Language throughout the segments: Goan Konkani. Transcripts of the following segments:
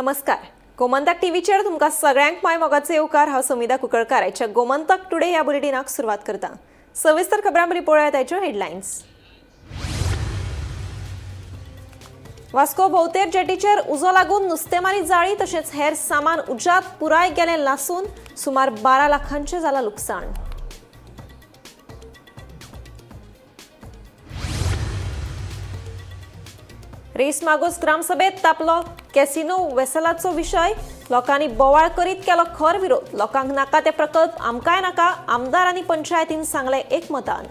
नमस्कार, गोमंतक टीव्हीचेर तुमकां सगळ्यांक माय मोगाचो येवकार. हांव समिधा कुंकळकार. आयच्या गोमंतक टुडे ह्या बुलेटिनाक सुरवात करता. सविस्तर खबरां पयलीं पळोवया ताच्यो हेडलायन्स. वास्को भोवतेर जेटीचेर उजो लागून नुस्तेमारी जाळी तशेंच हेर सामान उज्यांत पुराय गेलें लासून. सुमार 12 लाखांचें जालां लुकसाण. रेस मागोस ग्रामसभेत तापलो कॅसिनो वेसलाचो विशय. लोकांनी बोवाळ करीत केलो खर विरोध. लोकांक नाका ते प्रकल्प आमकांय नाका, आमदार आनी पंचायतीन सांगलें एकमतान.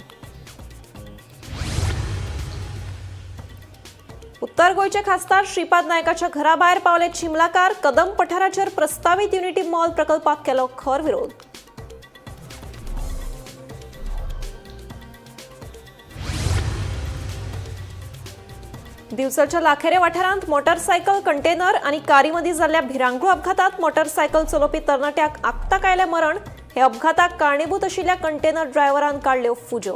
उत्तर गोंयचे खासदार श्रीपाद नायकाच्या घरा भायर पावले चिमलाकार. कदम पठाराचेर प्रस्तावीत युनिटी मॉल प्रकल्पाक केलो खर विरोध. दिवचलच्या लाखेरे वाठारांत मोटरसायकल, कंटेनर आनी कारी मदीं जाल्ल्या भिरांकूळ अपघातात मोटरसायकल चलोवपी तरणाट्याक आकताक आयलें मरण. हे अपघाताक कारणीभूत आशिल्ल्या कंटेनर ड्रायव्हरान काडल्यो फुज्यो.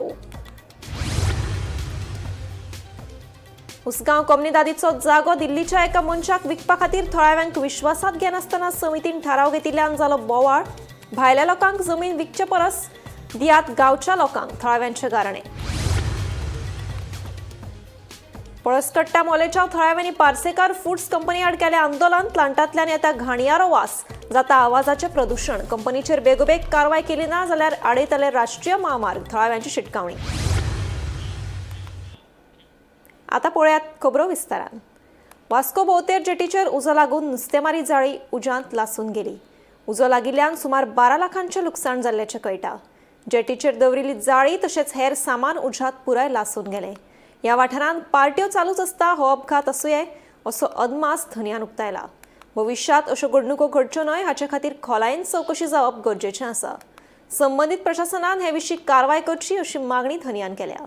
उसगांव कोमनिदादीचो जागो दिल्लीच्या एका मनशाक विकपा खातीर थळाव्यांक विश्वासात घेनासतना समितीन थाराव घेतिल्ल्यान जालो बोवाळ. भायल्या लोकांक जमीन विकचे परस दियात गांवच्या लोकांक, थळाव्यांचे गाराणें. पळसकट्टा मोलेच्या थळाव्यांनी पार्सेकार फूड्स कंपनी आड केलें आंदोलन. प्लांटांतल्यान येता घाणयारो वास, जाता आवाजाचें प्रदूशण. कंपनीचेर बेगोबेग कारवाय केली ना जाल्यार आडयतले राष्ट्रीय म्हामार्ग, थळाव्यांची शिटकावणी. आता पळयात खबरो विस्तारान. वास्को भोवतेर जेटीचेर उजो लागून नुस्तेमारी जाळी उज्यांत लासून गेली. उजो लागिल्ल्यान सुमार 12 लाखांचें लुकसाण जाल्ल्याचें कळटा. जेटीचेर दवरिल्ली जाळी तशेंच हेर सामान उज्यांत पुराय लासून गेलें. ह्या वाठारांत पार्ट्यो चालूच आसता, हो अपघात आसुये असो अदमास धनयान उक्तायला. भविश्यांत अश्यो घडणुको घडच्यो न्हय हाचे खातीर खोलायेन चवकशी जावप गरजेचें आसा. संबंदीत प्रशासनान हे विशीं कारवाय करची अशी मागणी धनयान केल्या.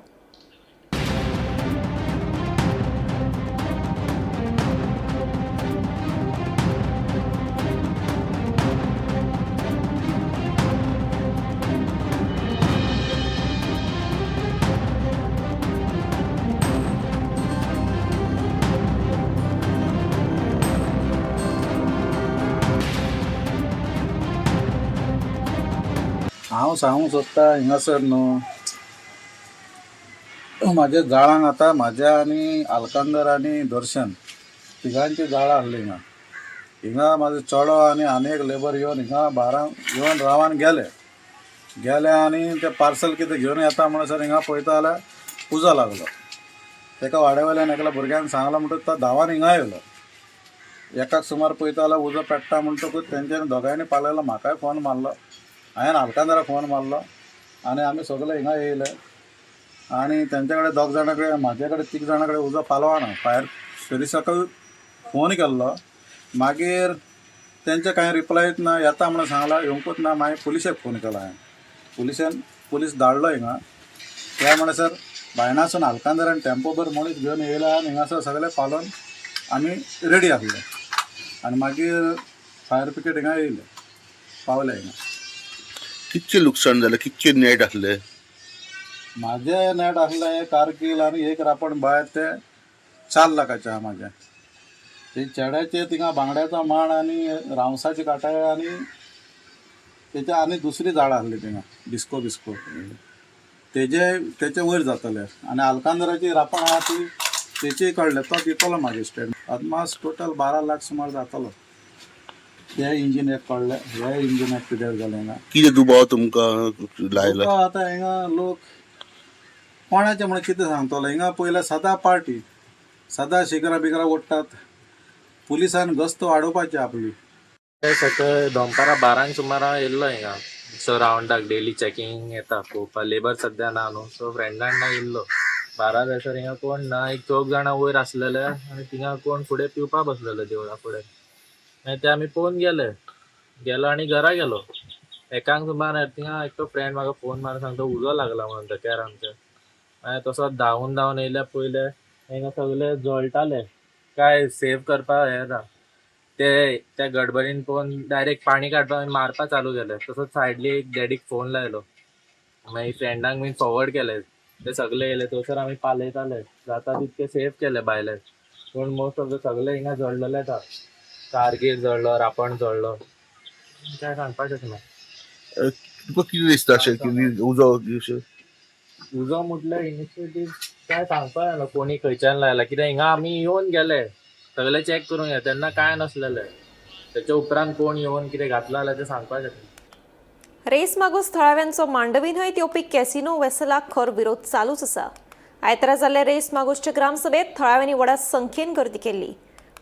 हांव सांगूंक सोदता, हिंगासर न्हू म्हाज्या जाळांक आतां म्हाज्या आनी आलकांदर आनी दर्शन तिगांची जाळां आहली हिंगा. हिंगा म्हाजो चेडो आनी आनी एक लेबर येवन हिंगा बारांक येवन रावन गेले. गेले आनी ते पार्सल कितें घेवन येता म्हणसर हिंगा पळयता जाल्यार उजो लागलो. तेका वाड्या वयल्यान एकल्या भुरग्यान सांगलां म्हणटकच तो धांवान हिंगा येयलो. एकाक सुमार पळयता जाल्यार उजो पेट्टा म्हणटकूच तेंच्यांनी दोगांयनी पालयलो. म्हाकाय फोन मारलो, हांवें आलकांदराक फोन मारलो आनी आमी सगळे हिंगा येयले आनी तेंच्या कडेन दोग जाणां कडेन, म्हाजे कडेन तीग जाणां कडेन उजो पालवना. फायर सर्विसाकूय फोन केल्लो. मागीर तेंचे कांय रिप्लायच ना. येता म्हणून सांगलां, येवंकूच ना. मागीर पुलिशेक फोन केलो हांवें. पुलिशेन पुलीस धाडलो हिंगा. त्या म्हणसर बायणासून आलकांदरान टेम्पोभर मनीस घेवन येयला आनी हिंगासर सगळे पालोवन आमी रेडी आसले आनी मागीर फायर ब्रिगेड हिंगा येयले, पावले हिंगा. कितके लुकसाण जालें? कितके नेट आसले? म्हाजें नेट आसलें कारकील आनी एक रापण भायर, ते 4 लाखाचें आहा म्हाजें. ते चेड्याचे थिंगा बांगड्याचो माण आनी रावसाची काटाय आनी तेच्या आनी दुसरी झाडां आसली थिंगा डिस्को बिस्को, तेजे तेचे वयर जातले. आनी आलकांदराची रापण आहा ती तेचीय काडले. तो दितलो मागीर स्टेट. अदमास टोटल 12 लाख सुमार जातलो. ते इंजीन एक काडले, हे इंजीन एक पिड्यार जालें हिंगा. कितें दुबाव तुमकां लायला? लोक आतां हिंगा लोक कोणाचें म्हणून कितें सांगतलो. हिंगा पयलें सदां पार्टी, सदां शिगरां बिगरां ओडटात. पुलिसान गस्त वाडोवपाची आपली. सकाळी दनपारां 12 सुमार हांव येयल्लो हिंगा. सो रावंडाक डेली चॅकिंग येता पळोवपाक. लेबर सद्या ना न्हू, सो फ्रेंडान ना येयल्लो. 12 जायसर हिंगा कोण ना. एक चौग जाणां वयर आसलेले आनी थिंगा कोण फुडें पिवपा बसलेले देवळा फुडें. मागीर ते आमी पळोवन गेले. गेलो आनी घरा गेलो. एकांक सुमार थिंगा एकटो फ्रेंड म्हाका फोन मारून सांगता उजो लागला म्हणून धक्यार आमच्या. मागीर तसो धांवून धांवून येयले, पयले हिंगा सगळे जळटाले. काय सेव करपाक हें ना. ते त्या गडबडीन पळोवन डायरेक्ट पाणी काडपाक मारपा चालू केलें. तसोच सायडली एक डॅडीक फोन लायलो. मागीर फ्रेंडांक बीन फॉरवर्ड केले. ते सगळे येयले. थंयसर आमी पालयताले. जाता तितके सेव केले भायले, पूण मोस्ट ऑफ the सगळे हिंगा जळलेले आसा. कारगीर जळ्ळो, रापण जळ्ळो. काय सांगपाक शकना. तुका कितें दिसता अशें की उजो अशें? उजो म्हटल्यार इनिशिएटीव काय सांगपाक जायना कोणी खंयच्यान लायला, कित्याक हिंगा आमी येवन गेले, सगळे चॅक करून गेले तेन्ना काय नासलेले. त्याच्या उपरांत कोण येवन कितें घातला जाल्यार तें सांगपाक शकना. रेस मागूस थळाव्यांचो मांडवी न्हंयत येवपी कॅसिनो वेसलाक खर विरोध चालूच आसा. आयतारा जाल्ले रेस मागूसचे ग्रामसभेत थळाव्यांनी व्हडा संख्येन गर्दी केल्ली.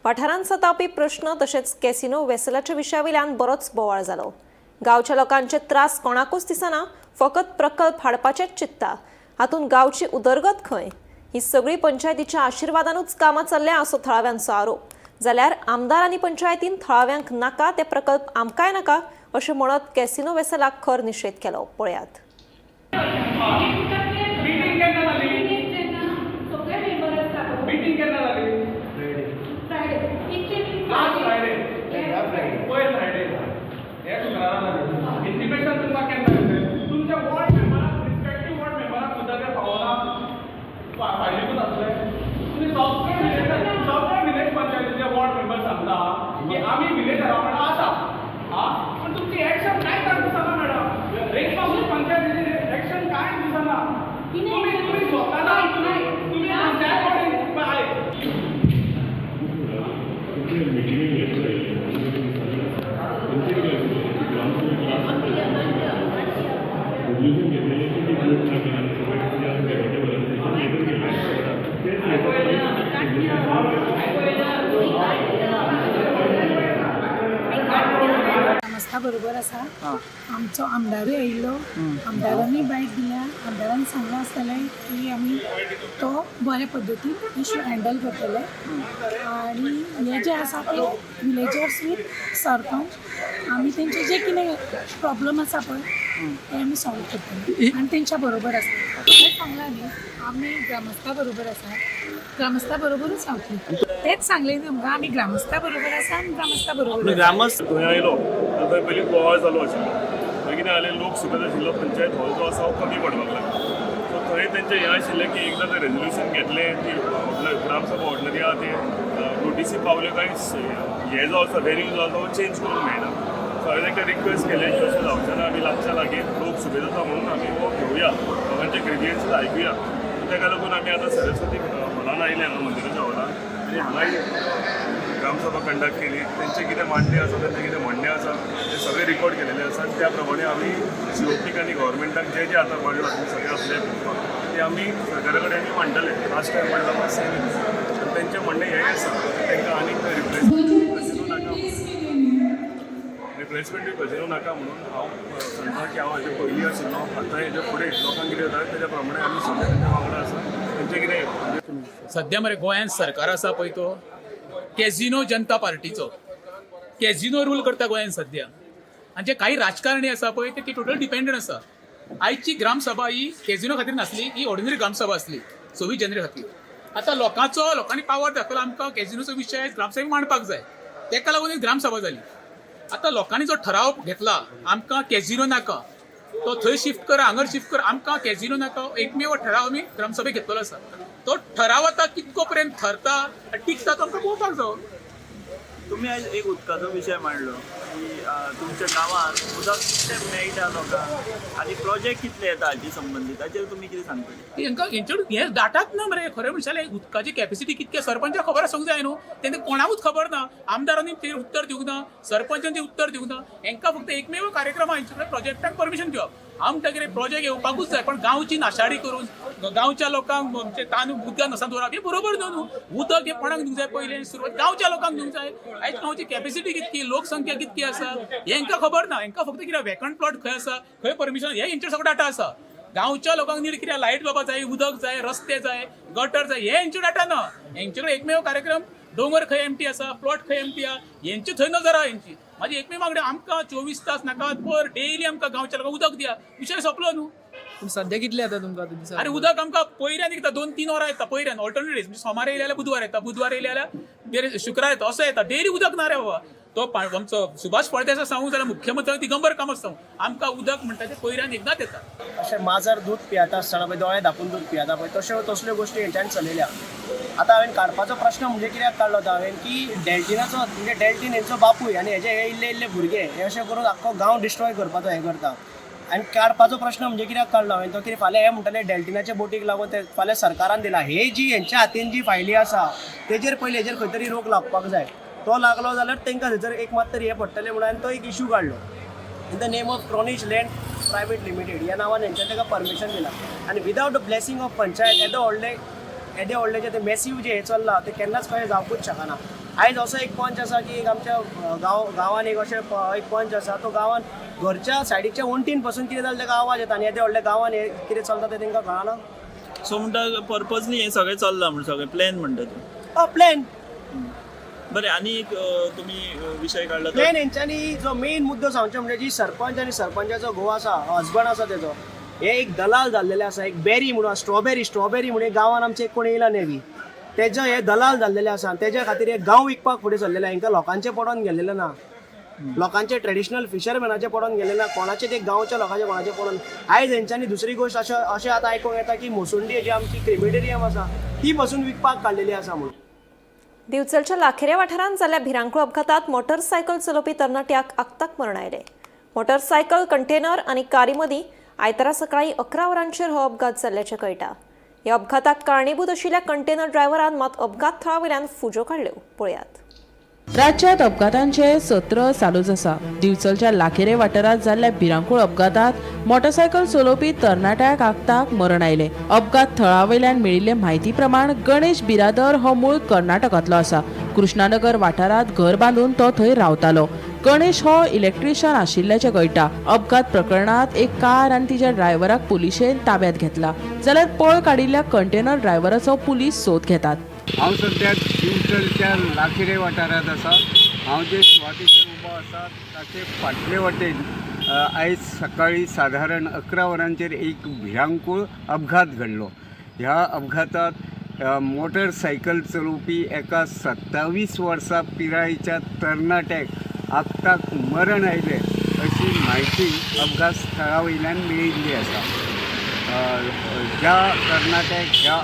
वाठारांत सतावपी प्रश्न तशेंच कॅसिनो वेसलाच्या विशयावयल्यान बरोच बोवाळ जालो. गांवच्या लोकांचे त्रास कोणाकूच दिसना, फकत प्रकल्प हाडपाचेच चिंत्ता. हातूंत गांवची उदरगत खंय? ही सगळी पंचायतीच्या आशिर्वादानूच कामां चल्ल्या असो थळाव्यांचो आरोप. जाल्यार आमदार आनी पंचायतीन थळाव्यांक नाका ते प्रकल्प आमकांय नाका अशें म्हणत कॅसिनो वेसलाक खर निशेध केलो. पळयात. मीटिंग केन्ना जाली? सगळे मेंबर आसता. मीटिंग केन्ना जाली? फ्रायडे. लास्ट फ्रायडे, पयर फ्रायडे, हे शुक्रारा जाली. इंटिमेशन तुमकां केन्ना दिलें? तुमच्या वॉर्ड मेंबराक, रिस्पेक्टीव वॉर्ड मेंबराक सुद्दां ते पावना फायलीकूच आसले. तुमी सगळे विलेज, सगळे विलेज पंचायतीचे वॉर्ड मेंबर सांगता की आमी विलेजरा वांगडा आसा. हा, पूण तुमची एक्शन कांय कांय दिसना मॅडम. रेस मागूस पंचायतीचे एक्शन कांय दिसना. तुमी तुमी स्वता तुमी तुमी पंचायत बॉडीन आयक. ग्रामस्था बरोबर आसा. आमचो आमदारूय आयिल्लो, आमदारांनी बायट दिल्या. आमदारान सांगलां आसतलें की आमी तो बरे पद्दतीन इशू हँडल करतले आनी हे जे आसा ते विलेजर्स वीथ सरपंच आमी तेंचे जे कितें प्रॉब्लम आसा पळय ते आमी सॉल्व करतले आनी तेंच्या बरोबर आसा. हें सांगलां न्ही, आमी ग्रामस्था बरोबर आसा, ग्रामस्था बरोबरूच रावतली. तेच सांगलें न्ही तुमकां, आमी ग्रामस्था बरोबर आसा आनी ग्रामस्था बरोबर आसा. ग्रामस्थ थंय आयलो तर थंय पयलीं बोवाळ चालू आशिल्लो. मागीर कितें जालें, लोक सुकत आशिल्लो, पंचायत हॉल जो आसा हो कमी पडपाक लागलो. सो थंय तेंचें हें आशिल्लें की एकदां तें रेजोल्युशन घेतलें, ती ग्रामसभा ऑर्डनरी आहा ती नोटीसी पावल्यो काय हें जो आसा वेन्यू जो आसा हो चेंज करूंक मेळना. सो हांवें तांकां रिक्वेस्ट केलें की अशें जावचें ना, आमी लागच्या लागीं लोक सुबेज आसा म्हणून आमी हो घेवया, लोकांचे ग्रिवियन्सीस आयकुया. ताका लागून आमी आतां सरस्वती हॉलान आयले, हांगा मंदिराच्या हॉलान, आनी हांगा ग्रामसभा कंडक्ट केली. तेंचें कितें मांडणे आसा, तेंचें कितें म्हणणें आसा तें सगळें रिकॉर्ड केलेलें आसा. आनी त्या प्रमाणे आमी जीओपीक आनी गव्हर्मेंटाक जें जें आतां मांडलां तुमी सगळें आपलें तें आमी सरकारा कडेन आमी मांडटले. लास्ट टायम मांडलां पळय सेम. आनी तेंचें म्हणणें हें आसा, तांकां आनीक रिप्लेसमेंट नाका, रिप्लेसमेंट कजिनो नाका म्हणून हांव सांगता की हांव हेजे पयलीं आशिल्लो, आतां हेजे फुडें लोकांक कितें जाता तेज्या प्रमाणे आमी सगळे तेंच्या वांगडा आसा. तेंचें कितें सध्या मरे गोंयांत सरकार आसा पळय तो कॅझिनो जनता पार्टीचो कॅझिनो रूल करता गोंयांत सध्या. आनी जे काही राजकारणी आसा पळय ते टोटल डिपेंडंट आसा. आयची ग्रामसभा ही कॅझिनो खातीर नासली, ही ऑर्डिनरी ग्रामसभा आसली 26 जानेवारी खातीर. आतां लोकांचो लोकांनी पावर दाखयला आमकां कॅझिनोचो विशय ग्रामसभेक मांडपाक जाय, तेका लागून ही ग्रामसभा जाली. आतां लोकांनी जो ठराव घेतला आमकां कॅझिनो नाका, तो थंय शिफ्ट कर, हांगर शिफ्ट कर, आमकां कॅझिनो नाका, एकमेव ठराव आमी ग्रामसभेक घेतलेलो आसा. तो ठराव आतां कितको पर्यंत थरता आनी टिकता तो आमकां पळोवपाक जावो. तुम्ही आयज एक उदकाचो विशय मांडलो की तुमच्या गांवांत उदक कितलें मेळटा लोकांक आनी प्रोजेक्ट कितले येता हाची संबंदीत, ताचेर तुमी कितें सांगतले? हेंकां हेंचे हे डाटाच ना मरे. खरें म्हणशाले उदकाची कॅपेसिटी कितके सरपंचाक खबर आसूंक जाय न्हू, तेंकां कोणाकूच खबर ना. आमदारांनी तें उत्तर दिवंक ना, सरपंचान तें उत्तर दिवंक ना. हेंकां फक्त एकमेव कार्यक्रम आहा हेंचे कडेन प्रोजेक्टाक परमिशन दिवप. आमकां कितें प्रोजेक्ट येवपाकूच जाय, पण गांवची नाशाडी करून गांवच्या लोकांक आमचे तान उदकान नसा दवरप हें बरोबर न्हू. न्हू उदक हें कोणाक दिवंक जाय? पयलें सुरवात गांवच्या लोकांक दिवंक जाय. आयज गांवची कॅपेसिटी कितकी, लोकसंख्या कितकी आसा हेंकां खबर ना. हेंकां फक्त कितें वेकंट प्लॉट खंय आसा, खंय परमिशन, हे हेंचेर सगळो डाटा आसा. गांवच्या लोकांक नीड कितें, लायट बाबा जाय, उदक जाय, रस्ते जाय, गटर जाय, हे हेंचे डाटा ना. हेंचे कडेन एकमेव कार्यक्रम दोंगर खंय एमटी आसा, प्लॉट खंय एमटी आहा, हेंचे थंय नजर आहा हेंची. माझी एकमेव मागणी, आमकां 24 तास नाका, पर डेली आमकां गांवच्या लोकांक उदक दिया, विशय सोंपलो न्हू. पूण सद्या कितलें येता तुमकां आतां दिसाक? आरे उदक आमकां पयऱ्यान येता, 2-3 वरां येता पयऱ्यान, ऑल्टरनेट डेज. म्हणजे सोमार येयले जाल्यार बुधवार येता, बुधवार येयले जाल्यार शुक्रार येता, असो येता. डेली उदक ना रे बाबा. तो आमचो सुभाष फळदेसाय सांगूंक जाल्यार, मुख्यमंत्री दिगंबर कामत सांगू, आमकां उदक म्हणटा तें पयऱ्यान एकदांच येता. अशें माजर दूद पियेता आसतना पळय दोळे धांपून दूद पियेता पळय, तश्यो तसल्यो गोश्टी हेंच्यान चलयल्या. आतां हांवें काडपाचो प्रश्न म्हणजे कित्याक काडलो तो हांवें की डेल्टिनाचो, म्हणजे डेल्टीन हेंचो बापूय आनी हेजे हे इल्ले इल्ले भुरगे हे अशें करून आख्खो गांव डिस्ट्रॉय करपाचो हें करता. आनी काडपाचो प्रश्न म्हणजे कित्याक काडलो हांवें तो की फाल्यां हे म्हणटले डेल्टिनाच्या बोटीक लागून ते फाल्यां सरकारान दिला. हे जी हेंच्या हातीन जी फायली आसा तेजेर पयलीं हेजेर खंय तरी रोक लागपाक जाय. तो लागलो जाल्यार तांकां थंयसर एक मात तरी हें पडटलें म्हणून हांवें तो एक इशू काडलो. In the name of Chronish land private limited ह्या नांवान हेंच्यान ताका परमिशन दिलां आनी without the blessing of panchayat येदो व्हडलें येदे व्हडलें जें तें मॅसीव जें हें चल्लां तें केन्नाच कशें जावपूच शकना. आयज असो एक पंच आसा की एक आमच्या गांवान एक अशें एक पंच आसा, तो गांवान घरच्या सायडीच्या वण्टीन पसून कितें जालें ताका आवाज येता आनी येदे व्हडल्या गांवान हें कितें चलता तें तांकां कळना. सो म्हणटा पर्पजली हें सगळें चल्लां म्हण, सगळें प्लॅन म्हणटा तूं? प्लॅन. बरें, आनी एक तुमी विशय काडला तो प्लॅन. हेंच्यांनी जो मेन मुद्दो सांगचो म्हणजे जी सरपंच आनी सरपंचाचो घोव आसा, हजबंड आसा तेजो, हे एक दलाल जाल्लेले आसा. एक बेरी म्हणून, स्ट्रॉबेरी स्ट्रॉबेरी म्हणून गांवान आमचे एक कोण येयला नेवी, तेजो हे दलाल जाल्लेले आसा आनी तेज्या खातीर हे गांव विकपाक फुडें सरलेले. हांकां लोकांचें पडोन गेल्लेलें ना, लोकांचे ट्रेडिशनल फिशरमॅनाचें पडोन गेलें ना, कोणाचें ते गांवच्या लोकांचें कोणाचें पडोन. आयज हेंच्यांनी दुसरी गोश्ट अशें अशें आतां आयकूंक येता की मोसुंडी जी आमची क्रिमिटेरियम आसा ती पसून विकपाक काडलेली आसा म्हणून. दिवचलच्या लाखेऱ्या वाठारांत जाल्ल्या भिरांकूळ अपघातात मोटरसायकल चलोवपी तरणाट्याक आक्ताक मरण आयलें. मोटरसायकल, कंटेनर आनी कारी मदीं आयतारा सकाळीं 11 वरांचेर हो अपघात जाल्ल्याचें कळटा. ह्या अपघाताक कारणीभूत आशिल्ल्या कंटेनर ड्रायव्हरान मात अपघात थळा वयल्यान फुज्यो काडल्यो. पळयात. राज्यात अपघातांचे सत्र चालूच आसा. दिवचलच्या लाखेरे वाठारांत जाल्ल्या भिरांकूळ अपघातात मोटरसायकल चलोवपी तरणाट्याक आक्ताक मरण आयलें. अपघात थळावयल्यान मेळिल्ले म्हायती प्रमाण गणेश बिरादर हो मूळ कर्नाटकांतलो आसा. कृष्णानगर वाठारांत घर बांदून तो थंय रावतालो. गणेश हो इलेक्ट्रिशियन आशिल्ल्याचें कळटा. अपघात प्रकरणांत एक कार आनी तिच्या ड्रायव्हराक पुलिशेन ताब्यात घेतला, जाल्यार पळ काडिल्ल्या कंटेनर ड्रायव्हराचो पुलीस सोद घेतात. हांव सद्या दिवचलच्या लाखेरे वाठारांत आसा. हांव जे सुवातेचेर उबो आसा ताचे फाटले वाटेन आयज सकाळीं सादारण 11 वरांचेर एक भिरांकूळ अपघात घडलो. ह्या अपघातांत मोटरसायकल चलोवपी एका 27 वर्सां पिरायेच्या तरणाट्याक आक्ताक मरण आयलें अशी म्हायती अपघात स्थळा वयल्यान मेळिल्ली आसा. ज्या तरणाट्याक ह्या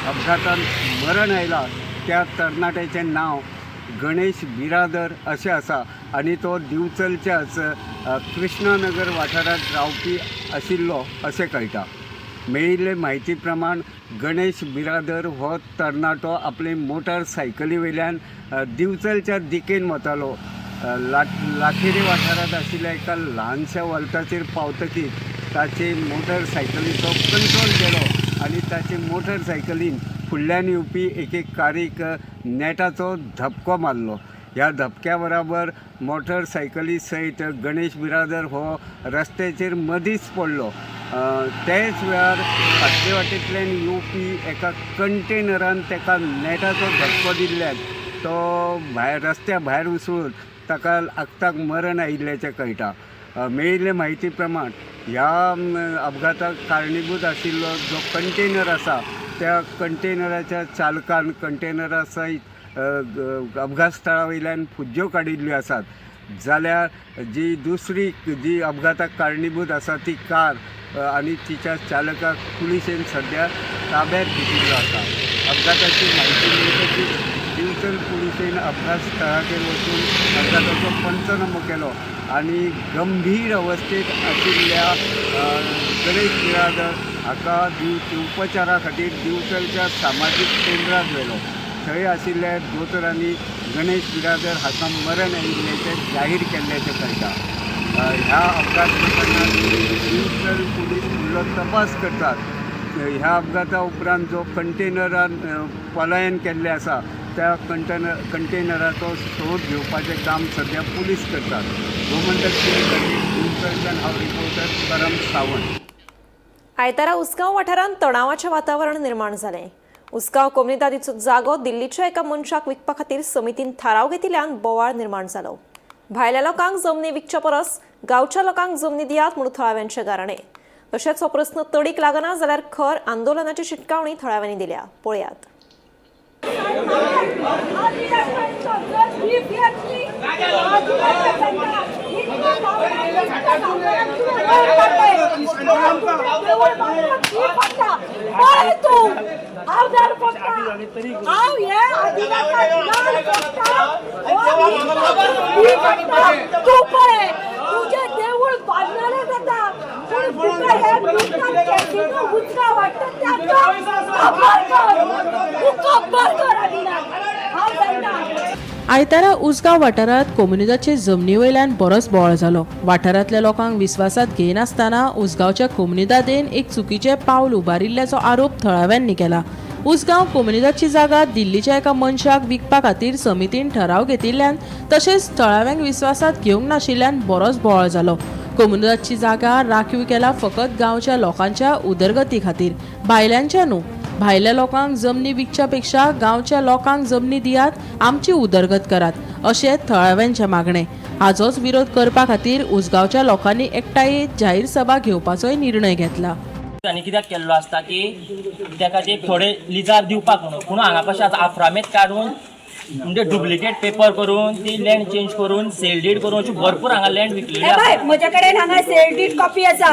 अपघातान मरण आयलां त्या तरणाट्याचें नांव गणेश बिरादर अशें आसा आनी तो दिवचलच्याच कृष्णानगर वाठारांत रावपी आशिल्लो अशें कळटा. मेळिल्ले म्हायती प्रमाण गणेश बिरादर हो तरणाटो आपले मोटरसायकली वयल्यान दिवचलच्या दिकेन वतालो. लाखेरी वाठारांत आशिल्ल्या एका ल्हानशा वॉल्ताचेर पावतकीच ताचे मोटरसायकलीचो कंट्रोल गेलो आनी ताचे मोटरसायकलीन फुडल्यान येवपी एके कारीक नेटाचो धपको मारलो. ह्या धपक्या बराबर मोटरसायकली सयत गणेश बिरादर हो रस्त्याचेर मदींच पडलो. तेच वेळार फाटले वाटेंतल्यान येवपी एका कंटेनरान ताका नेटाचो धपको दिल्ल्यान तो भायर रस्त्या भायर उसळून ताका आक्ताक मरण आयिल्ल्याचें कळटा. मेळिल्ले म्हायती प्रमाण ह्या अपघाताक कारणीभूत आशिल्लो जो कंटेनर आसा त्या कंटेनराच्या चालकान कंटेनरा सयत अपघात स्थळा वयल्यान फुज्ज्यो काडिल्ल्यो आसात. जाल्यार जी दुसरी जी अपघाताक कारणीभूत आसा ती कार आनी तिच्या चालकाक पुलिशेन सद्या ताब्यात घेतिल्लो आसा. अपघाताची म्हायती मेळटकीच दिवचल पुलिशेन अपघात स्थळाचेर वचून अपघाताचो पंचनामो केलो आनी गंभीर अवस्थेत आशिल्ल्या गणेश बिरादर हाका उपचारा खातीर दिवचलच्या सामाजीक केंद्रांत व्हेलो. थंय आशिल्ल्या दोतोरांनी गणेश बिरादर हाका मरण आयिल्ल्याचें जाहीर केल्ल्याचें कळटा. ह्या अपघात प्रकरणांत दिवचल पुलीस फुडलो तपास करतात. ह्या अपघाता उपरांत जो कंटेनरान पलायन केल्लें आसा त्या कंटेनराचो सोद घेवपाचें काम सद्या पुलीस करतात. गोमंतक टीव्ही खातीर दिवचलच्यान हांव रिपोर्टर करम सावंत. आयतारा उसगांव वाठारांत तणावाचें वातावरण निर्माण जालें. उसगांव कोमुनिदादीचो जागो दिल्लीच्या एका मनशाक विकपा खातीर समितीन थाराव घेतिल्ल्यान बोवाळ निर्माण जालो. भायल्या लोकांक जमनी विकच्या परस गांवच्या लोकांक जमनी दियात म्हूण थळाव्यांचें गाराणें. तशेंच हो प्रस्न तडीक लागना जाल्यार खर आंदोलनाची शिटकावणी थळाव्यांनी दिल्या. पळयात. तू पळय तुजें देवूळ बांदलेलें जाता पूण तुका हे कॅसिनो उदका वाडटा ताका कब्बर कर, तूं कब्बर कर आदिनाथ, हांव सांगता. आयतारा उसगांव वाठारांत कोमुनिदादचे जमनी वयल्यान बरोच बोवाळ जालो. वाठारांतल्या लोकांक विस्वासांत घेयनासतना उसगांवच्या कोमुनिदादेन एक चुकीचें पावल उबारिल्ल्याचो आरोप थळाव्यांनी केला. उसगांव कोमुनिदादची जागा दिल्लीच्या एका मनशाक विकपा खातीर समितीन ठराव घेतिल्ल्यान तशेंच थळाव्यांक विस्वासांत घेवंक नाशिल्ल्यान बरोच बोवाळ जालो. कोमुनिदादची जागा राखीव केला फकत गांवच्या लोकांच्या उदरगती खातीर, भायल्यांच्या न्हू. भायल्या लोकांक जमनी विकच्या पेक्षा गांवच्या लोकांक जमनी दियात, आमची उदरगत करात, अशें थळाव्यांचें मागणें. हाचोच विरोध करपा खातीर उसगांवच्या लोकांनी एकठांय येत जाहीर सभा घेवपाचोय निर्णय घेतला. आनी कित्याक केल्लो आसता की तेका ते थोडे लिजार दिवपाक म्हणून, पूण हांगा कशें आतां आफ्रामेत काडून म्हणजे डुप्लिकेट पेपर करून ती लँड चेंज करून सेल did करून अशी भरपूर हांगा लँड विकलेली हे आसा. बाय, म्हज्या कडेन हांगा सेल did copy आसा.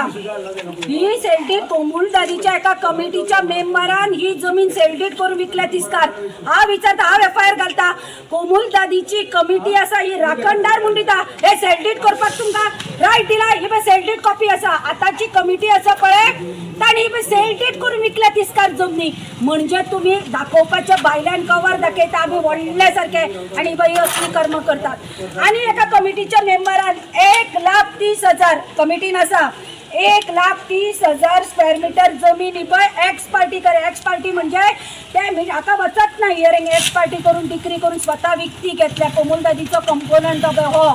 ही सेल did कोमुलदादीच्या एका कमिटीच्या मेंबरान ही जमीन सेल did करून विकल्या तिस्कार. हांव विचारता, हांव एफ I R घालता. कोमुलदादीची कमिटी आसा ही राखणदार म्हूण दिता. हे सेल did करपाक तुमकां रायट दिला. ही पळय सेल did copy आसा. आतांची कमिटी आसा पळय, तांणी ही पळय सेल did करून विकल्या तिस्कार जमनी. म्हणजे तुमी दाखोवपाच्या भायल्यान कवर दाखयता आमी व्हडल्या सारखे, आनी बाई असली कर्म करतात. आनी एका कमिटीच्या मेंबरान 1,30,000 कमिटीन आसा, 1,30,000 स्क्वेअर मिटर जमीन ही पळय एक्स पार्टी कर. एक्स पार्टी म्हणजे ते हाका वचत ना हियरींग. एक्स पार्टी करून डिक्री करून स्वता विकती घेतल्या. कोमुलदादीचो कंपोनंट हो पळय हो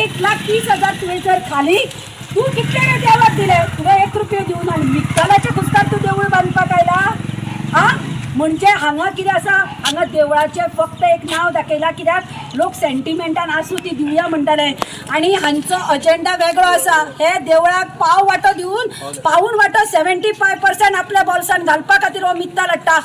1,30,000 तुवें जर खाली तूं कितले रे देवाक दिले? तुवें 1 रुपयो दिवन आनी मित्तलाच्या खुस्तार तूं देवूळ बांदपाक आयला. आ म्हणजे हांगा कितें आसा, हांगा देवळाचें फक्त एक नांव दाखयलां कित्याक लोक सेंटिमेंटान आसूं ती दिवया म्हणटाले. आनी हांचो अजेंडा वेगळो आसा. हे देवळाक पाव वांटो दिवन पावून वांटो 75% आपल्या बोल्सान घालपा खातीर हो मित्तल हाडटा.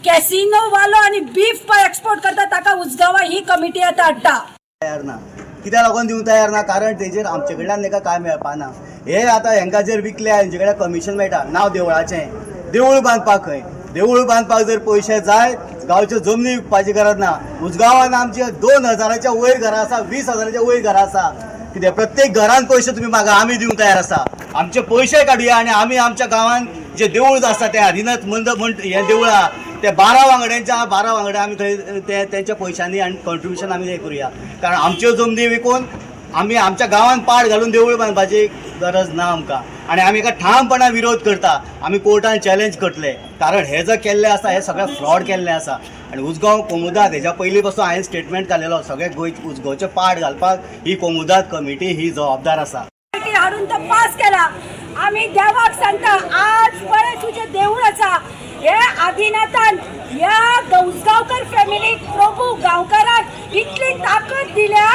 कॅसिनो वालो आनी बीफ पळय एक्सपोर्ट करता ताका उसगांवां ही कमिटी आतां हाडटा. तयार ना. कित्याक लागून दिवंक तयार ना? कारण तेजेर आमचे कडल्यान ताका कांय मेळपा ना. हे आतां हेंकां जर विकले हेंचे कडल्यान कमिशन मेळटा. नांव देवळाचें, देवूळ बांदपाक खंय देवूळ बांदपाक जर पयशे जाय गांवच्यो जमनी विकपाची गरज ना. उसगांवान आमचे 2000च्या वयर घरां आसा, 20,000च्या वयर घरां आसा. कितें प्रत्येक घरान पयशे तुमी मागा, आमी दिवंक तयार आसा. आमचे पयशे काडुया आनी आमी आमच्या गांवान जे देवूळ आसा तें हरिनाथ मंद म्हण हें देवूळ आहा ते 12 वांगड्यांच्या 12 वांगडा आमी थंय ते तेंच्या पयशांनी आनी कॉन्ट्रिब्युशन आमी हें करुया. कारण आमच्यो जमनी विकून आमी आमच्या गांवान पाड घालून देवूळ बांदपाची गरज ना आमकां. आनी आमी एका ठामपणान विरोध करता. आमी कोर्टान चॅलेंज करतले, कारण हे जर केल्लें आसा हे सगळें फ्रॉड केल्लें आसा. आनी उसगांव कोमुदाद हेज्या पयलीं पासून हांवें स्टेटमेंट काडलेलो, सगळे गोंय उसगांवचे पाड घालपाक ही कोमुदाद कमिटी ही जबाबदार आसा. पार्टी हाडून तो पास केला. आमी देवाक सांगता, आज पळय तुजें देवूळ आसा हे आदिनाथान ह्या उसगांवकर फॅमिलीक प्रभू गांवकाराक इतली ताकद दिल्या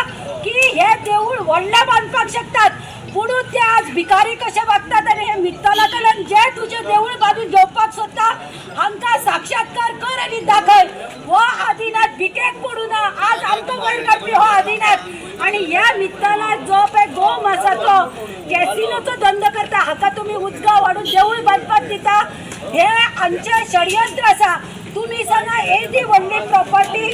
की हे देवूळ व्हडलें बांदपाक शकतात. पुणून ते आज भिकारी कशे वागतात आनी हे मित्तला कडल्यान जे तुजें देवूळ बांदून घेवपाक सोदता हांकां साक्षात्कार कर आनी दाखय हो आदिनाथ भिकेक पडूं ना. आज आमकां वयर काडपी हो आदिनाथ. आनी ह्या मित्तला जो पळय गोम आसा तो कॅसिनोचो धंदो करता, हाका तुमी उजगांव हाडून देवूळ बांदपाक दिता. हे आमचें षडयंत्र आसा. तुमी सांगा, येदी व्हडली प्रॉपर्टी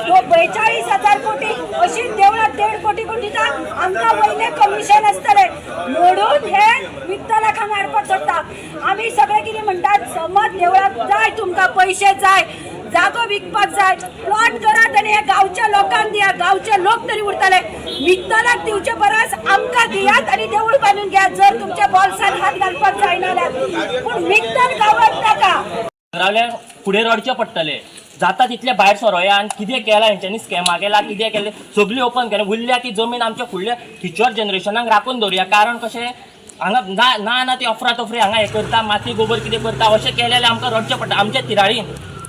42,000 कोटी अशी देवळाक 1.5 कोटी कोण दिता? आमकां वयलें कमिशन आसतलें म्हणून हे मित्तलाक हांगा हाडपाक सोदता. आमी सगळे कितें म्हणटात, समज देवळाक जाय तुमकां पयशे जाय, जागो विकपाक जाय, प्लॉट करात आनी हे गांवच्या लोकांक दिया. गांवचे लोक तरी उरतले. मित्तलाक दिवचे परस आमकां दियात आनी देवूळ बांदून घेयात जर तुमच्या बोल्सान हात घालपाक जायना जाल्यार. पूण मित्तल गांवात नाका. रावल्यार फुडें रडचें पडटलें. जाता तितलें भायर सरोया. आनी कितें केलां हेंच्यांनी, स्कॅमां केला, कितें केलें सगळीं ओपन केलें. उरल्या ती जमीन आमच्या फुडल्या फ्युचर जनरेशनाक राखून दवरुया. कारण कशें हांगा ना ना ना ती अफरातफरी हांगा हें करता, माती गोबर कितें करता, अशें केलें जाल्यार आमकां रडचें पडटा. आमच्या तिराळीन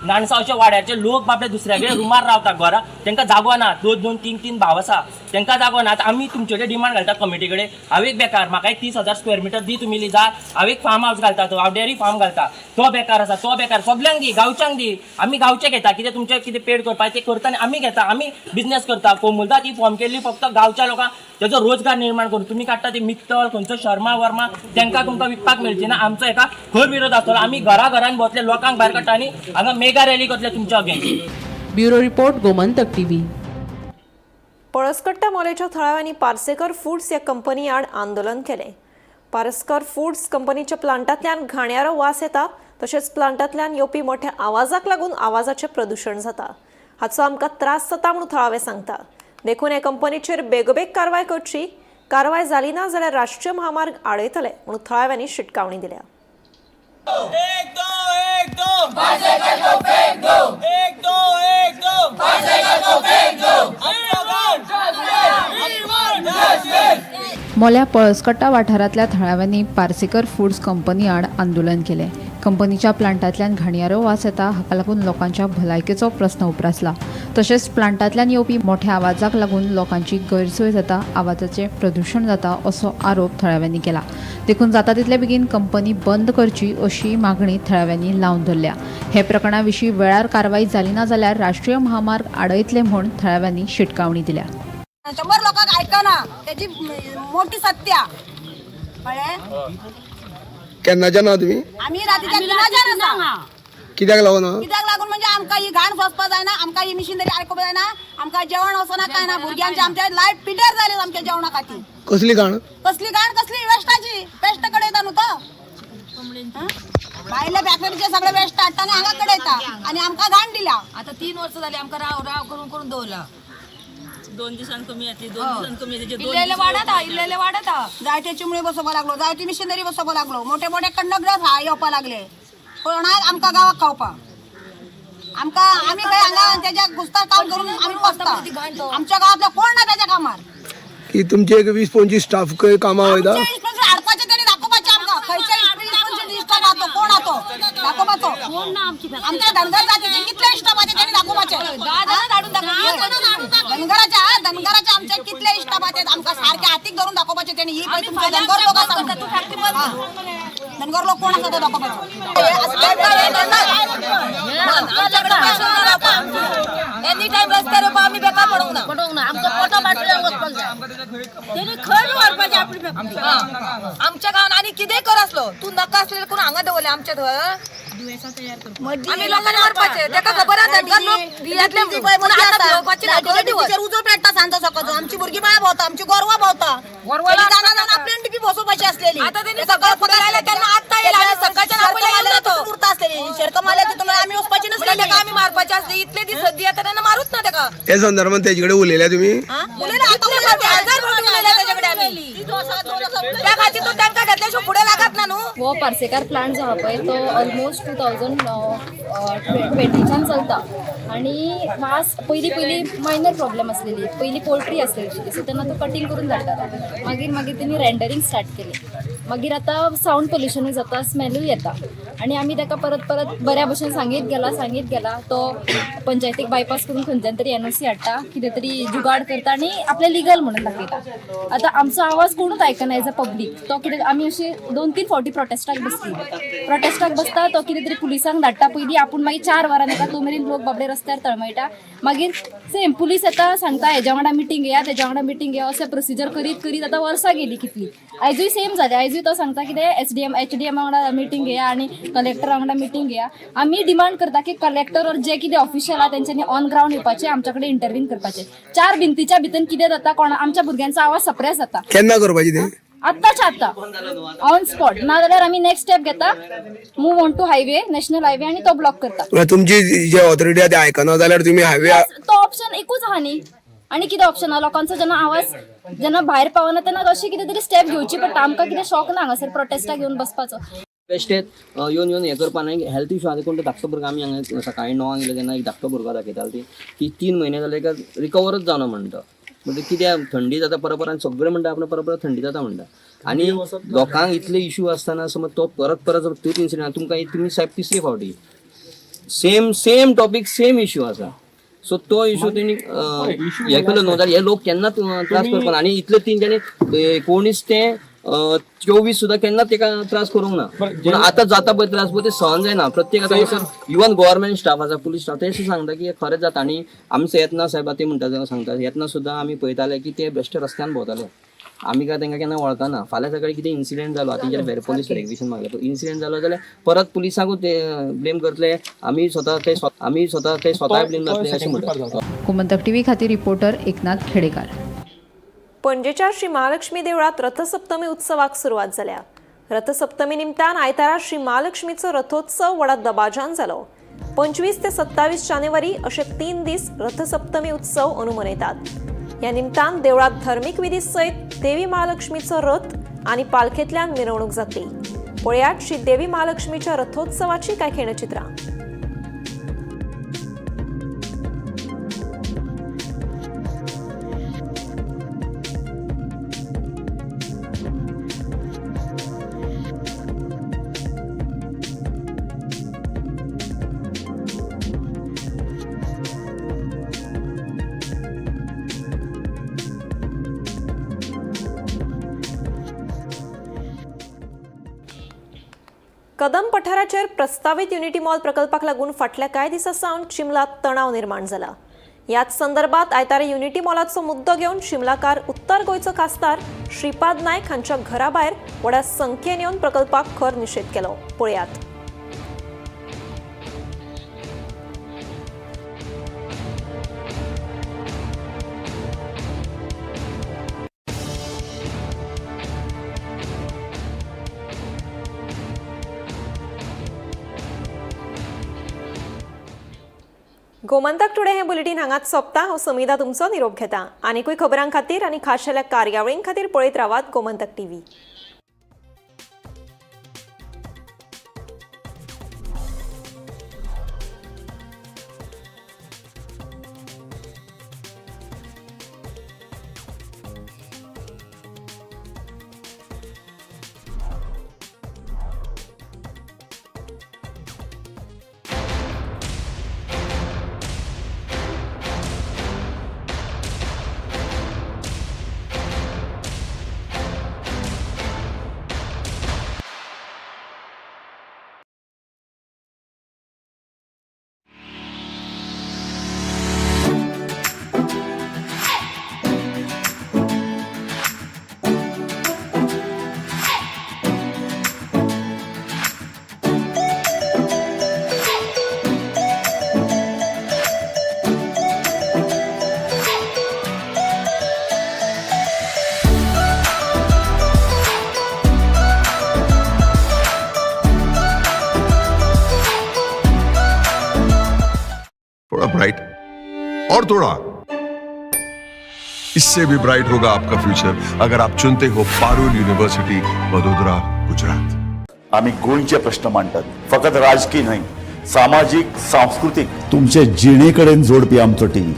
नाणसावच्या वाड्याचे लोक बाबडे दुसऱ्याकडे रुमार रावता घरा, तांकां जागो ना. दोन दोन तीन तीन भाव आसा, तांकां जागो ना. आतां आमी तुमचे कडेन डिमांड घालता कमिटी कडेन, हांव एक बेकार, म्हाका एक 30,000 स्क्वेअर मिटर दी तुमी लिजार. हांव एक फार्म हावस घालता, तो हांव डेअरी फार्म घालता, तो बेकार आसा, तो बेकार सगल्यांक दी, गांवच्यांक दी. आमी गांवचे घेता, कितें तुमचें कितें पेड करपाचें तें करता आनी आमी घेता, आमी बिजनेस करता. कोमुलदाद ही फॉर्म केल्ली फक्त गांवच्या लोकांक तेजो रोजगार निर्माण करून. तुमी काडटा ती मित्तल, खंयचो शर्मा वर्मा, तांकां तुमकां विकपाक मेळची ना. आमचो हेका खर विरोध आसतलो. आमी घरा घरान भोंवतले, लोकांक भायर काडटा आनी हांगा मेगा रॅली करतले तुमच्या against. Bureau report, Gomantak TV. Palaskatta मोलेच्या थळाव्यांनी पार्सेकर फूड्स ह्या कंपनी आड आंदोलन केलें. पारस्कर फूड्स कंपनीच्या प्लांटांतल्यान घाणयारो वास येता, तशेंच प्लांटांतल्यान येवपी मोठ्या आवाजाक लागून आवाजाचें प्रदुशण जाता. हाचो आमकां त्रास जाता म्हूण थळावे सांगता. देखून हे कंपनीचेर बेगोबेग कारवाय करची. कारवाय जाली ना जाल्यार राष्ट्रीय म्हामार्ग आडयतले म्हणून थळाव्यांनी शिटकावणी दिल्या. एक दो एक दो को फेंक दो, एक दो एक दो को फेंक दो. मोल्या पळसकट्टा वाठारांतल्या थळाव्यांनी पार्सेकर फूड्स कंपनी आड आंदोलन केलें. कंपनीच्या प्लांटांतल्यान घाणयारो वास येता, हाका लागून लोकांच्या भलायकेचो प्रस्न उप्रासला. तशेंच प्लांटांतल्यान येवपी मोठ्या आवाजाक लागून लोकांची गैरसोय जाता, आवाजाचें प्रदुशण जाता असो आरोप थळाव्यांनी केला. देखून जाता तितले बेगीन कंपनी बंद करची अशी मागणी थळाव्यांनी लावन धरल्या. हे प्रकरणा विशीं वेळार कारवाय जाली ना जाल्यार राष्ट्रीय महामार्ग आडयतले म्हूण थळाव्यांनी शिटकावणी दिल्या. 100 लोकांक आयकना तेजी मोठी सत्या कळ्ळें. केन्नाच्यान ना तुमी? आमी रातीच्या 3 आसा. कित्याक लागून? कित्याक लागून म्हणजे आमकां ही घाण सोंसपा जायना, आमकां ही मिशिनरी आयकुपा जायना, आमकां जेवण वचना काय ना. भुरग्यांचे आमच्या लायफ पिड्यार जाले आमच्या जेवणा खातीर. कसली घाण? कसली घाण, कसली वेस्टाची वेस्ट कडे येता न्हू तो भायले फॅक्टरीचे सगळे वेस्ट हाडटा आनी हांगा कडे येता आनी आमकां घाण दिल्या. आता 3 वर्ष झाली आमकां राव राव करून करून दवरला. 2 दिसांक कमी येतली, 2 दिसांक कमी येतली. इल्लेले वाडत हा, इल्लेले वाडत हा. जायते चिमणी बसोवपा लागलो, जायती मिशिनरी बसोवपा लागलो, मोठे मोठे कंडक्टर येवपा लागले कोणाक आमकां गांवाक खावपा. आमकां आमी खंय हांगा तेज्या घुसता काम करून आमी पोसता. आमच्या गांवांतले कोण ना तेज्या कामार. की तुमचे एक 20-25 स्टाफ खंय कामाक वयता? हाडपाचे तेणी दाखोवपाचे आमकां खंयचे इश्टाफ आहा तो, कोण आहा तो दाखोवपाचो. आमच्या धनगर जातीचे कितले इश्टाफ आहा ते तेणी दाखोवपाचे. धनगराच्या धनगराच्या आमचे कितले इश्टाफ आहा ते आमकां सारखे हातीक धरून दाखोवपाचे तेणी. ही पळय तुमचे धनगर लोक आसा, धनगर लोक कोण आसा तो दाखोवपाचो. एनी टायम रस्त्यार येवपा आमी बेकार पडूंक ना, पडूंक ना. आमकां पोटा बाटल्यान वचपाक जाय. तेणी खंय बी व्हरपाचें आपली फॅक्टरी आमच्या गांवान. आनी कितेंय कर आसलो तूं नाका आसलें करून हांगा दवरलें आमच्या थंय. आमी लोकांनी व्हरपाचें तेका खबर आसा धनगर लोक भियेतले म्हणून. आतां भियोवपाचें ना, खंय दिवस उजो पेट्टा सांजो सकाळचो. आमची भुरगीं बाळां भोंवता, आमची गोरवां भोंवता, जाणा जाणा आपल्यान टिपी बसोवपाची आसलेली. आतां तेणी सकाळ फुडें आयले तेन्ना आत्तां येयले आनी सकाळच्यान आपल्या येयलो तो उरता आसलेली. शेरकम आले तितून आमी वचपाची म्हणल्यार नसलेली, तेका आमी मारपाचे आसले. इतले दीस सद्दी येता तेन्ना मारूच ना तेका. हे संदर्भात तेजे कडेन उलयल्या तुमी? उलयला, आतां उलयला, 1000 फावटी उलयला तेजे कडेन आमी. त्या खातीर तो तांकां घेतल्या शिवाय फुडें लागत ना न्हू. हो पार्सेकार प्लांट जो आहा पळय तो ऑलमोस्ट 2020च्यान चलता आनी वास पयलीं पयलीं मायनर प्रॉब्लेम आसलेली. पयलीं पोल्ट्री आसलेली, सो तेन्ना तो कटींग करून धाडटालो. मागीर मागीर तेणी रेंडरींग स्टार्ट केलें. मागीर आतां सावंड पोल्युशनूय जाता, स्मेलूय येता आनी आमी ताका परत परत बऱ्या भशेन सांगीत गेला सांगीत गेला. तो पंचायतीक बायपास करून खंयच्यान तरी NOC हाडटा, कितें तरी जुगाड करता आनी आपलें लिगल म्हणून दाखयता. आतां आमचो आवाज कोणूच आयकना एज अ पब्लीक. तो कितें आमी अशी 2-3 फावटी प्रोटेस्टाक बसली. प्रोटेस्टाक बसता तो कितें तरी पुलिसांक धाडटा पयलीं, आपूण मागीर 4 वरां येता. तो मेरेन लोक बाबडे रस्त्यार तळमळटा. मागीर सेम पुलीस येता, सांगता हेज्या वांगडा मिटींग घेया, तेज्या वांगडा मिटींग घेया, अशें प्रोसिजर करीत करीत आतां वर्सां गेली कितली. आयजूय सेम जालें. आयजूय तो सांगता कितें SDM HDM वांगडा मिटींग घेया आनी कलेक्टर वांगडा मिटींग घेया. आमी डिमांड करता की कलेक्टर और जे कितें ऑफिशियल आहा तेंच्यांनी ऑन ग्रावंड येवपाचें, आमच्या कडेन इंटरवीन करपाचें. 4 भिंतीच्या भितर कितें जाता कोणा आमच्या भुरग्यांचो आवाज सप्रेस जाता. केन्ना करपाची तें? आत्ताच्या आत्ता ऑन स्पॉट. नाजाल्यार आमी नेक्स्ट स्टेप घेता, move on to highway, national highway आनी तो ब्लॉक करता. म्हळ्यार तुमची जे ऑथॉरिटी आहा ते आयकना जाल्यार तुमी हायवे तो ऑप्शन एकूच आहा न्ही, आनी कितें ऑप्शन आहा? लोकांचो जेन्ना आवाज जेन्ना भायर पावना तेन्ना अशी कितें तरी स्टेप घेवची पडटा. आमकां कितें शॉक ना हांगासर प्रोटेस्टाक घेवन बसपाचो. बेश्टेच येवन येवन हें करपा न्हय. हेल्थ इशू आहा कोण तो धाकटो भुरगो. आमी हांगा सकाळीं 9 येयले तेन्ना एक धाकटो भुरगो दाखयताले ती की 3 म्हयने जाले का रिकवरच जावना म्हणटा. म्हणजे कित्याक थंडी जाता परत परत सगळे म्हणटा आपणें परत परत थंडी जाता म्हणटा. आनी लोकांक इतले इशू आसतना समज तो परत परत तोच इन्सिडंट तुमकां तुमी सायब तिसरे फावटी Same same topic, same issue आसा. सो तो इशू तेणी हे केलो न्हू, जाल्यार हे लोक केन्नाच त्रास करपाना. आनी इतले तेंच्यांनी 19 ते 24 सुद्दां केन्ना तेका त्रास करूंक ना, पूण आतां जाता पळय त्रास पळय ते सहन जायना. प्रत्येक आतां इवन गव्हर्मेंट स्टाफ आसा, पुलीस स्टाफ, ते सांगता की खरेंच जाता. आनी आमचे येतना साहेबा ते म्हणटा सांगता, येतना सुद्दां आमी पळयताले की ते बेश्टे रस्त्यान भोंवताले, आमी काय तांकां केन्ना वळखना. फाल्यां सकाळी कितें इन्सिडेंट जालो, आतां तेंच्यार पुलीस रेक्विशन मागलें, इन्सिडेंट जालो जाल्यार परत पुलिसांकूच ते ब्लेम करतले, आमी स्वता ते ब्लेम जातले अशें म्हणटा. गोमंतक टीव्ही खातीर रिपोर्टर एकनाथ खेडेकार. पणजेच्या श्री महालक्ष्मी देवळात रथसप्तमी उत्सवाक सुरवात जाल्या. रथसप्तमी निमतान आयतारा श्री महालक्ष्मीचो रथोत्सव व्हडा दबाज्यान जालो. 25 ते 27 जानेवारी अशे 3 दीस रथसप्तमी उत्सव अंदू मनयतात. ह्या निमतान देवळात धर्मीक विधी सयत देवी महालक्ष्मीचो रथ आनी पालखेंतल्यान मिरवणूक जातली. पळयात श्री देवी महालक्ष्मीच्या रथोत्सवाची काय खेणचित्रां. कदम पठाराचेर प्रस्तावीत युनिटी मॉल प्रकल्पाक लागून फाटल्या कांय दिसां सावन चिमलात तणाव निर्माण जाला. ह्याच संदर्भात आयतारा युनिटी मॉलाचो मुद्दो घेवन शिमलाकार उत्तर गोंयचो खासदार श्रीपाद नायक हांच्या घरा भायर व्हडा संख्येन येवन प्रकल्पाक खर निशेध केलो. पळयात. गोमंतक टुडे हे बुलेटीन हांगाच सोंपता. हांव समिधा तुमचो निरोप घेता. आनीकूय खबरां खातीर आनी खाशेल्या कार्यावळीं खातीर पळयत रावात गोमंतक टीव्ही. थोड़ा ब्राइट और थोड़ा इससे भी ब्राइट होगा आपका फ्यूचर अगर आप चुनते हो पारुल यूनिवर्सिटी वडोदरा गुजरात. आम्ही गोंयचे प्रश्न मांडटात, फकत राजकीय न्हय, सामाजीक, सांस्कृतीक, तुमचे जिणेकडेन जोडपी आमचो टीव्ही,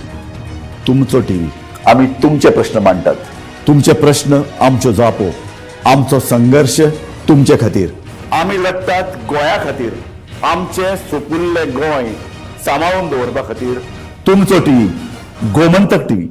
तुमचो टीव्ही. आम्ही तुमचे प्रश्न मांडटात, तुमचे प्रश्न आमच्यो जापो, आमचो संघर्श तुमचे खातीर. आम्ही लढटात गोंया खातीर, आमचे सुपुल्ले गोंय सांबाळून दवरपा खातीर. तुमचो टीव्ही, गोमंतक टीव्ही.